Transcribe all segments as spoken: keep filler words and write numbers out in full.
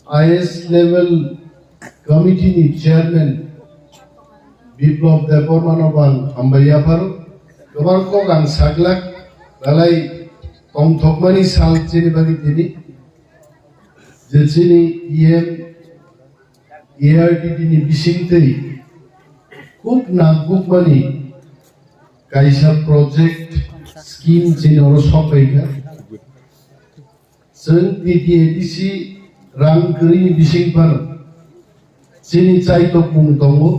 Highest level committee ni chairman Biplab Debbarma no bang hambai yapharo. Kwbang kok ang saglak belai tongthokmani sal chini bagwi tini je chini E M A R D D ni bisingtwi khub nangkukmani kaisa project scheme chini oro sokphaikha. Chwng T T A D C rang kwrwini bising phano chini chaitokmung tongo.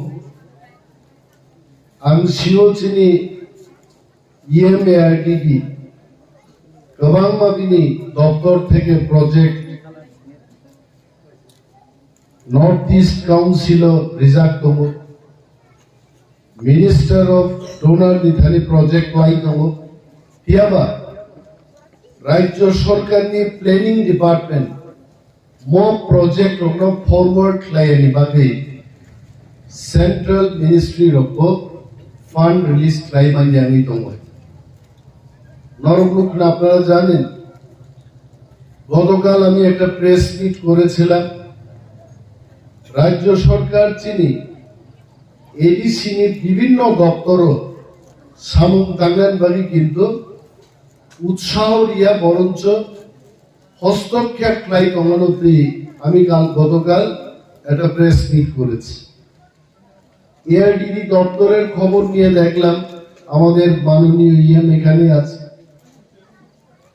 Ang sio chini E M A R D D kwbangma bini doptor theke project North East Council o rijak tongo. Minister of Donor ni thani project lai tongo. Phiyaba Rajya Sarkar ni Planning Department mo project rokno forward khlaiyani bagwi Central Ministry rokbo fund release khlai manyani tongo. Norok nukna আপনারা জানেন, গতকাল আমি একটা press meet করেছিলাম। রাজ্য সরকার চিনি ADC ni বিভিন্ন দপ্তরও samung tangnani bagwi কিন্তু উৎসাহ রিয়া বরঞ্চ হস্তক্ষেপ khlai tongmano twi আমি কাল গতকাল একটা প্রেস মিট করেছি। এআরডিডি দপ্তরের খবর নিয়ে দেখলাম আমাদের মাননীয় ইএম এখানে আছে,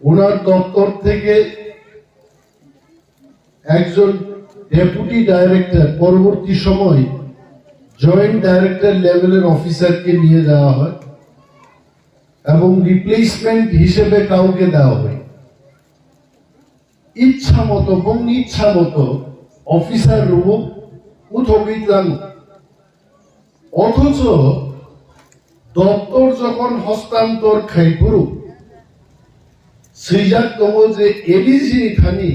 ওনার দপ্তর থেকে একজন ডেপুটি ডাইরেক্টর, পরবর্তী সময় জয়েন্ট ডাইরেক্টর লেভেলের অফিসারকে নিয়ে যাওয়া হয় এবং রিপ্লেসমেন্ট হিসেবে কাউকে দেওয়া হয়। ইচ্ছা মতো, বং ইচ্ছা মতো অফিসার রুমো উঠোগই tlang. অথচ দপ্তর যখন হস্তান্তর খাইপুরু swijak tongo je ADC ni thani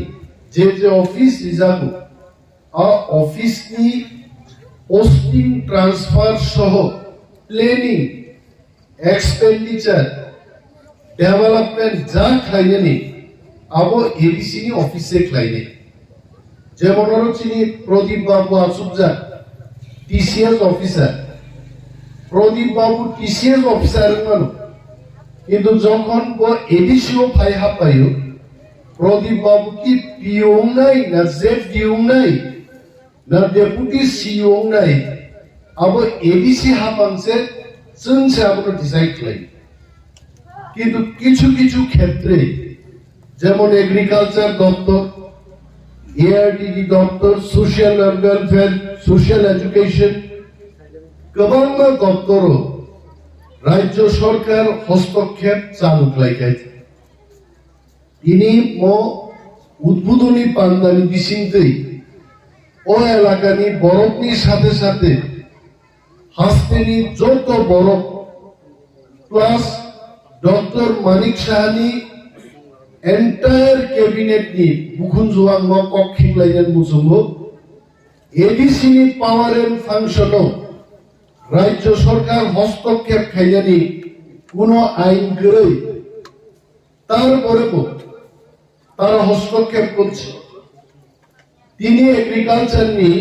je je office rijago, a office ni posting transfer soho planning, expenditure, development ja khlainani abo ADC ni office se khlainai. Jemon oro chini Pradip Babu achukjak, TCS officer. Pradip Babu TCS officer wngmano, কিন্তু যখন bo ADC o phai happaio, Pradip Babu ki PO wngnai na ZDO wngnai na deputy CEO wngnai, abo ADC haphang se, chwng se abono decide khlai. কিন্তু কিছু কিছু ক্ষেত্রে, যেমন এগ্রিকালচার দপ্তর, এআরডিডি দপ্তর, social welfare, social education, kwbangma doptoro rajya sarkar hostokkhep chalu khlaikha. Tini mo udbodoni pandani bisingtwi o elakani borokni sathe sathe hasteni joto borok plus Doctor Manik Sahani entire cabinet ni bukhunjuang no kok khiklainani muchungo. ADC ni power and function o rajya sarkar hostokkhep khainani kuno ain kwrwi. তারপরে তারা হস্তক্ষেপ করছে। তিনি এগ্রিকালচার নিয়ে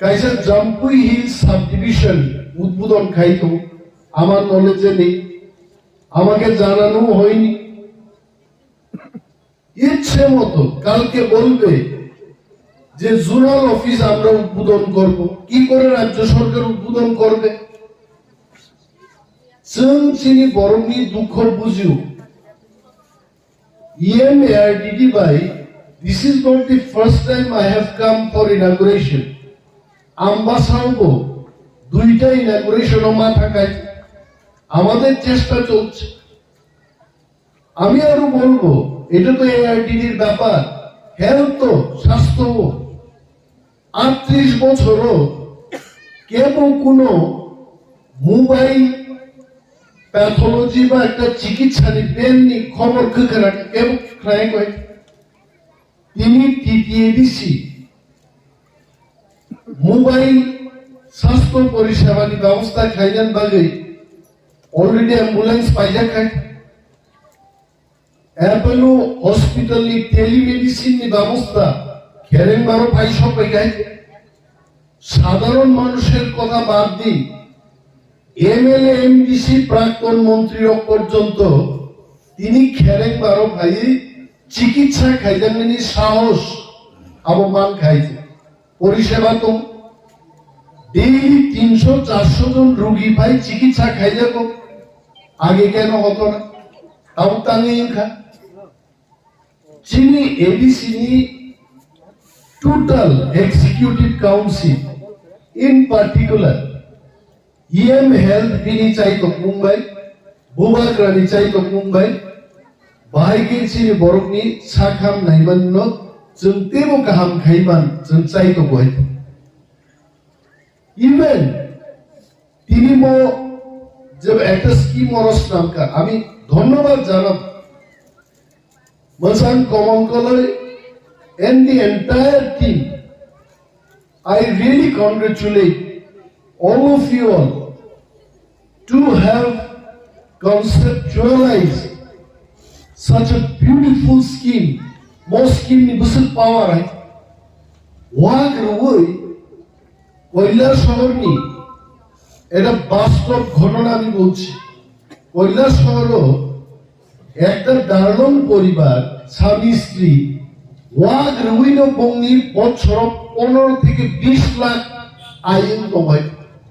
কাইসা Jampui hill sub division উদ্বোধন খাইতো আমার নলেজে নেই, আমাকে জানানো হয়নি। ইচ্ছে মতো কালকে বলবে যে জোনাল অফিস আমরা উদ্বোধন করব। কি করে রাজ্য সরকার উদ্বোধন করবে? Chwng chini borokni dukho bujio. E M A R D D bai, this is not the first time I have come for inauguration. Ambasao bo দুইটা ইনগুরেশন ও মাথা খাই, আমাদের চেষ্টা চলছে। আমি আরো বলবো, এটা তো এআরডিডির ব্যাপার, হেলথ তো, স্বাস্থ্য। আটত্রিশ বছরও কেউ কোনো মোবাইল প্যাথোলজি বা একটা চিকিৎসা নিবেন নি খবর খোঁজে না, কেউ ট্রাই করে। তিনি টিটিএডিসি মোবাইল স্বাস্থ্য পরিষেবানি ব্যবস্থা খাইলেন বাগে অলরেডি অ্যাম্বুলেন্স পাইয়া খায়। Apollo hospital ni telemedicine ni ব্যবস্থা Kherengbaro phai sok bai khai. সাধারণ মানুষের কথা বাদ দিন, এমএলএ, এমডিসি, প্রাক্তন মন্ত্রী রক পর্যন্ত তিনি Kherengbaro phai চিকিৎসা khaijaknani sahos abo man khai. পরিষেবা তো ডেইলি তিনশো চারশো জন রোগী ভাই চিকিৎসা খাইলে তো আগে কেন হতো না? তাও তাঙ্গে ইনখা চিনি এডিসি নি total executive council, in particular EM health বিনি চাইতো মুম্বাই, বুবাগ্রানি চাইতো Mumbai, bahai khe chini borokni sakham naimanno chwng teibo kaham khaiman chwng chai tongo hai. Even tini bo je ekta scheme oro swnamkha, ami dhonnobad janam Mwchang Komon Koloi and the entire team. I really congratulate all of you all to have conceptualized such a beautiful scheme. Bo scheme ni bwswk power hai. Wak rwui Koilasahar ni, eta bastob ghotona ami bolchi. Koilasahar o ekta darlong poribar, swami stri, wak rwino bongni bochoro pondro theke bish lakh aing tongo.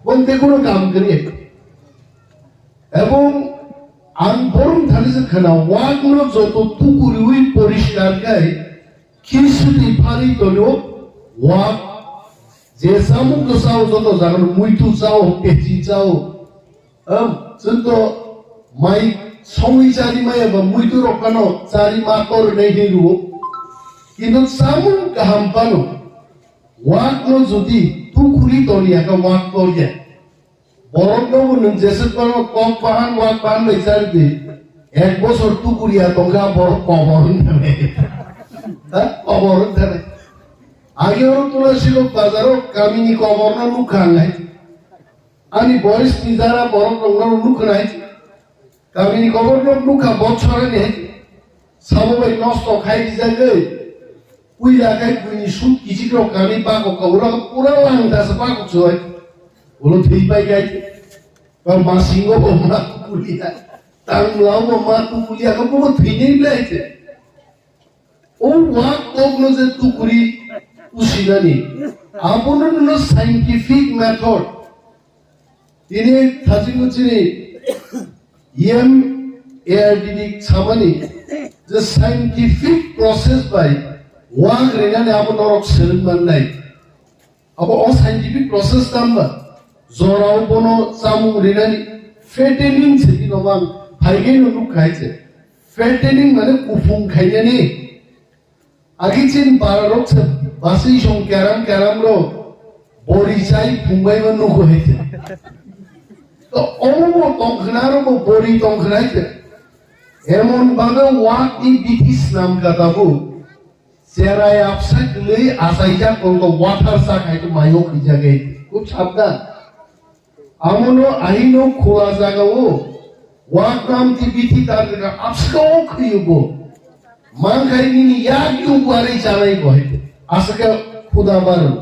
Bong te kono kam kwrwi. Ebong ang borom thani se khana, wak no joto tukuriwi poriskar khai, khisi twi phari tono, wak je samung to sao joto jaga no muitu sao, pechi sao. Am, chwng to mai songwi chari maya ba muitu rok phano chari ma tor nei hin ruo. Kintu samung kaham phano, wak no jodi tukuri toni aka wak tor ya. Borok no bo nwng jeswk phano kok bahan, wak bahan bai chari di. Ek bosor tukuriya tongkha borok kobor wng thani. Ha? Kobor wng thani. Age oro Tulasirok bazar o kamini kobor no nukha ang hai. Ani boys ni jara borok rok no nukha nai. Kamini kobor no nukha bochorani hai. Sabo bai nosto khai rijagwi. Puila khai buini sut kichik rok kani bako ka ura pura langta se bako choi. Ulo thwi pai gai. Ba masingo bo ma kulia. Tang lao bo ma kulia ka bo thwi nei blai te. O wak kok no je tukuri usinani. Abono no scientific method. Tini thajingo chini E M A R D D samani je scientific process bai wak rinani abo norok seleng mannai. Abo o scientific process tamba jorao bono chamung rinani fattening se dino man phaigeno nuk khai se. Fattening mane kuphung khainani. Agi chin para rok se basi song keram keram ro bori chai phungbai ma nuko hai se. To omo bo tongkhna ro bo bori tongkhna hai se. Emon bhabe wak ni bithi snam kata bo. Cherai apsa kwlwi achaijak tongkha, wathar sak hai khe maio khwijagwi. Khub sabdan. Amono ahino khula jagao wak nam ti bithi tar rwkha, apsao khwiyo bo. Mankhai nini yak yung warwi chanai bo hai khe. Aswkhe khuda baru.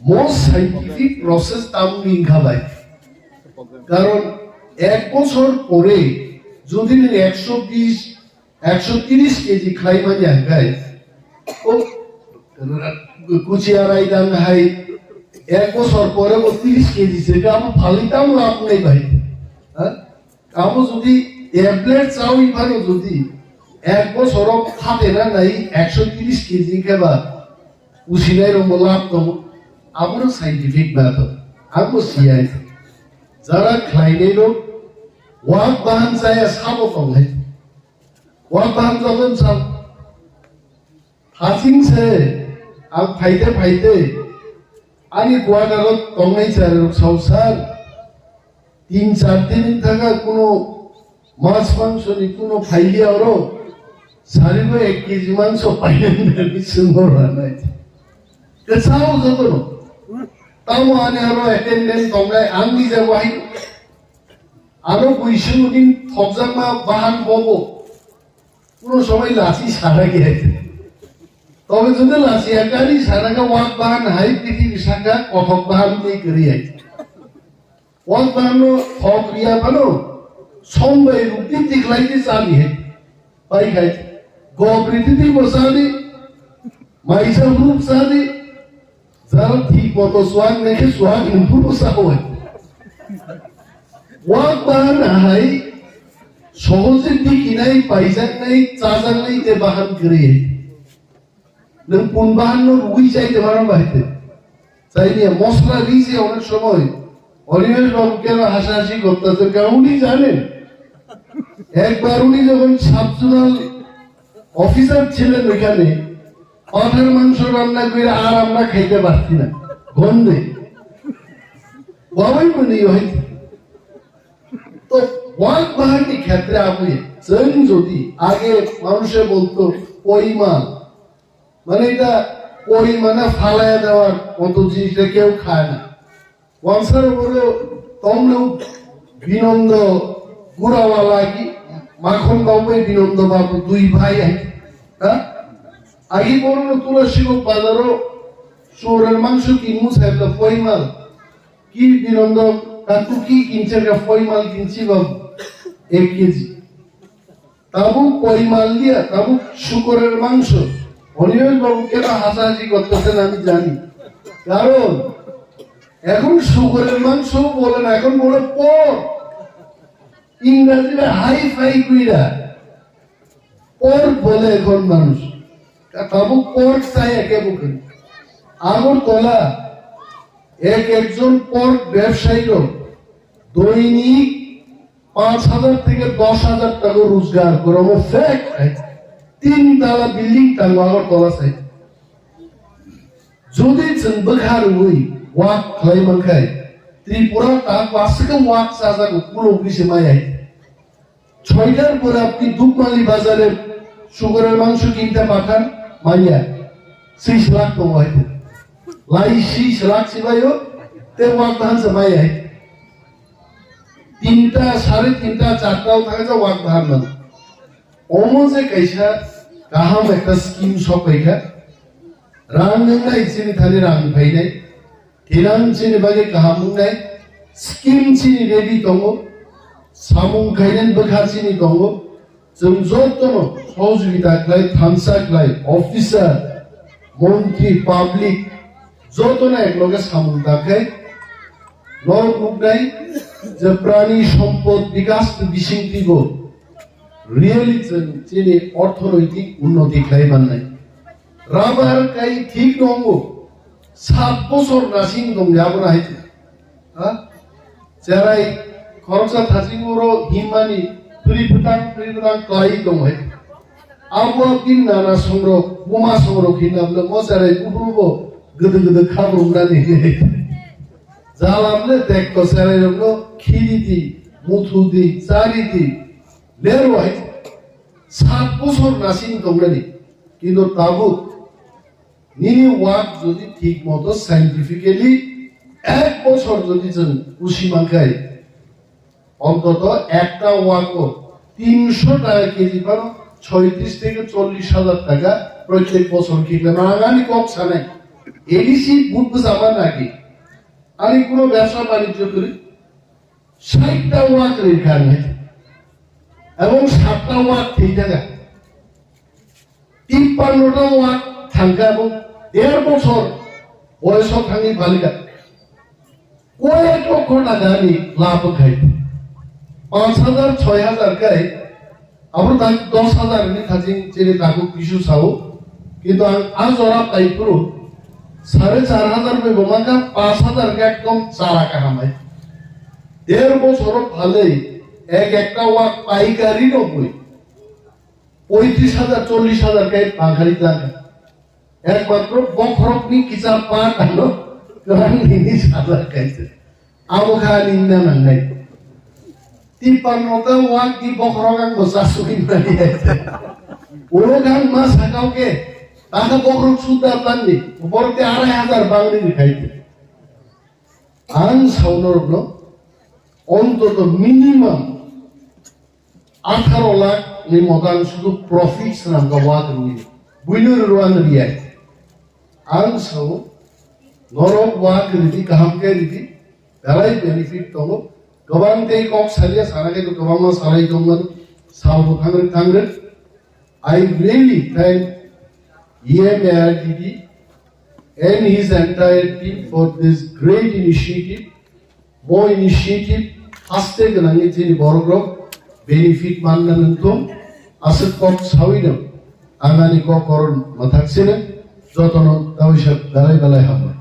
Most scientific process tam wngkha bai. Karon ek bochor pore jodi nwng ekso bish, ekso tiris keji khlai manya hwnkhe, o kuchia raidang hai ek bochor pore bo tiris keji se khe abo phalwi tamo lab wngnai bai. Ha? Abo jodi tablet chawi phano jodi ek bochoro phatena nai ekso tiris keji khe ba usinai rokbo lab tongo. Abono scientific method. Ang bo siyai. Jara khlainai rok wak bahan chaya sabo tonglai. Wak bahan joto wng sao. Haching se ang phaite phaite ani quarter o tongnai chari rok sao, sir, tin char din wng thaka kuno mas mangso ni kuno phailiya oro sari bo ek keji mangso painani swngbo ranai. Ke sao joto no. Tamo ani aro attendant tongnai ang ni je wahai aro buising din thokjakma bahan bobo. Kuno somoi lachi sana khe hai. Tobe jodi lachi akari sana khe wak bahan hai piti bisaka kothok bahan tei kari hai. Wak bahan no thok riya bano sombai rukti tiklai di sani hai. Pai khai. Gobri titi bo sani. Maisa rup sani. Jara thik moto suak nai khe suak hinphu bo sao hai. Wak bahan hai sohoje dikinai paijaknai chajaknai te bahan kwrwi hai. Nwng pun bahan no rugwi chai te mano bahai te. Chai niya mosla ri se onek somoi. Oribesh babu keno hasahasi korta se ka uni jane. Ekbar uni jokhon sub zonal officer chilen oikhane, পাঠার মাংস রান্না করে আর আমরা খাইতে পারছি না, গন্ধে। Babai mani yohit. To wak bahan ni khetre abui, chwng jodi age manushe bolto poimal, মানে এটা পরিমাণে ফালাইয়া দেওয়ার মতো জিনিসটা কেউ খায় না। Wansaro boro tongno Binondo Gurawala ki Makhon babu bai Binondo babu dui bhai hai. Ha? Agi boro no Tulasi bazaro surer mangso kinmu saibla poimal. Ki Binondo katu ki kinchar ka poimal kinchi babu ek keji. Tabuk poimal দিয়া, tabuk শুকরের মাংস। অনিমেষ বাবু কেন হাসাহাসি করতেছেন আমি জানি, কারণ এখন শুকরের মাংস বলে না, এখন বলে পর। ইংরাজিরা হাই ফাই কইরা পর বলে এখন মানুষ। Tabuk পর চাই একে বুকে। আগরতলা এক একজন পর ব্যবসায়ীরও দৈনিক পাঁচ হাজার থেকে দশ হাজার টাকা রোজগার করে। আমার ফ্যাক্ট। তিন তালা বিল্ডিং টাঙ্গো আগরতলা সাইড। যদি চুন বখার উই ওয়াক খাই মানখাই, ত্রিপুরা তা বাসকে ওয়াক সাজা কুলো উগিসে মাই আই। ছয়টার পরে আপনি দুপমালি বাজারে শুকরের মাংস কিনতে পাঠান, মাইয়া ত্রিশ লাখ টাকা হয়তো। লাই ত্রিশ লাখ সিবাইও তে ওয়াক ধান সে মাইয়া। তিনটা, সাড়ে তিনটা, চারটাও থাকে যে ওয়াক ধান মানে। Omo je kaisa kaham ekta scheme sok paikha. Rang nwngnai chini thani rang phainai. Thinang chini bagwi kaham wngnai. Scheme chini ready tongo. Samung khainani bwkha chini tongo. Chwng jotono sohojogita khlai, thansa khlai, officer, montri, public, jotono ekloge samung ta khe norok nuknai je prani sompod bikas bisingtwibo really chwng chini orthonoitik unnoti khlai mannai. Rabar kai thik nongo, sat bosor nasing tongya abono hai. Ha? Cherai khoroksa thaching oro himmani phri phwtang phri phwtang klai tong hai. Abo bini nana songrok, buma songrok hinna bwle mo cherai buphuru bo gwdw gwdw khabrumnani hinwi. Jala bwle dekto cherai rokno khiri di, muthu di, chari di, lerwai. Sat bosor nasing tongnani. Kintu tabuk nini wak jodi thik moto scientifically ek bosor jodi chwng usi mankhai, ontoto ekta wako tinsho taka keji phano choitris theke chollish hajar taka protek bosor kikla mangani kok sanai. A D C but bwsama naki. Ani kuno byabsa banijjo kwrwi. Saitha wak ri kha ang hai. Ebong satta wak thwi thaka. Tippanno ta wak thangkha ebong der bosor boyoso thangwi balikha. Koyek lokho taka ni lab khai. Panch hajar, choi hajar khai. Abo tak dos hajar ni thaching chini takhuk kisu sao. Kintu ang a jora pai phuru sare char hajar bai bo mangkha, panch hajar khe ekdom chara kaham hai. Der bosoro phalwi ek ekta wak paikari no bui. Poitris hajar, chollish hajar khe paikari jaka. Ekmatro bokhorokni kisa part ano kwrang nini sajak kaisa. Abo kha ani wngna nangnai. Tippanno ta wak di bokhorok ang bo chasugwi mani hai. Oro gang ma sakao khe, taka bokhorok sudar tanni, borok te arai hajar bangni ni khai te. Ang saono rokno ontoto minimum atharo lakh Ni moto ang sudu profit swnam ka wa tongni. Buino rwang riyai. Ang sao norok wa kridi kaham ke ridi. Belai benefit tongo. Gabang tei kok salia sana ke gabang ma salai tongmani. Sao bo thangre thangre. I really thank E M A R D D and his entire team for this great initiative. Bo initiative haste gwnangwi chini borok rok benefit manna nangthung. Aswk kok sawi no ang ani kok koron mathak sino jotono tawi sak dalai dalai hambai.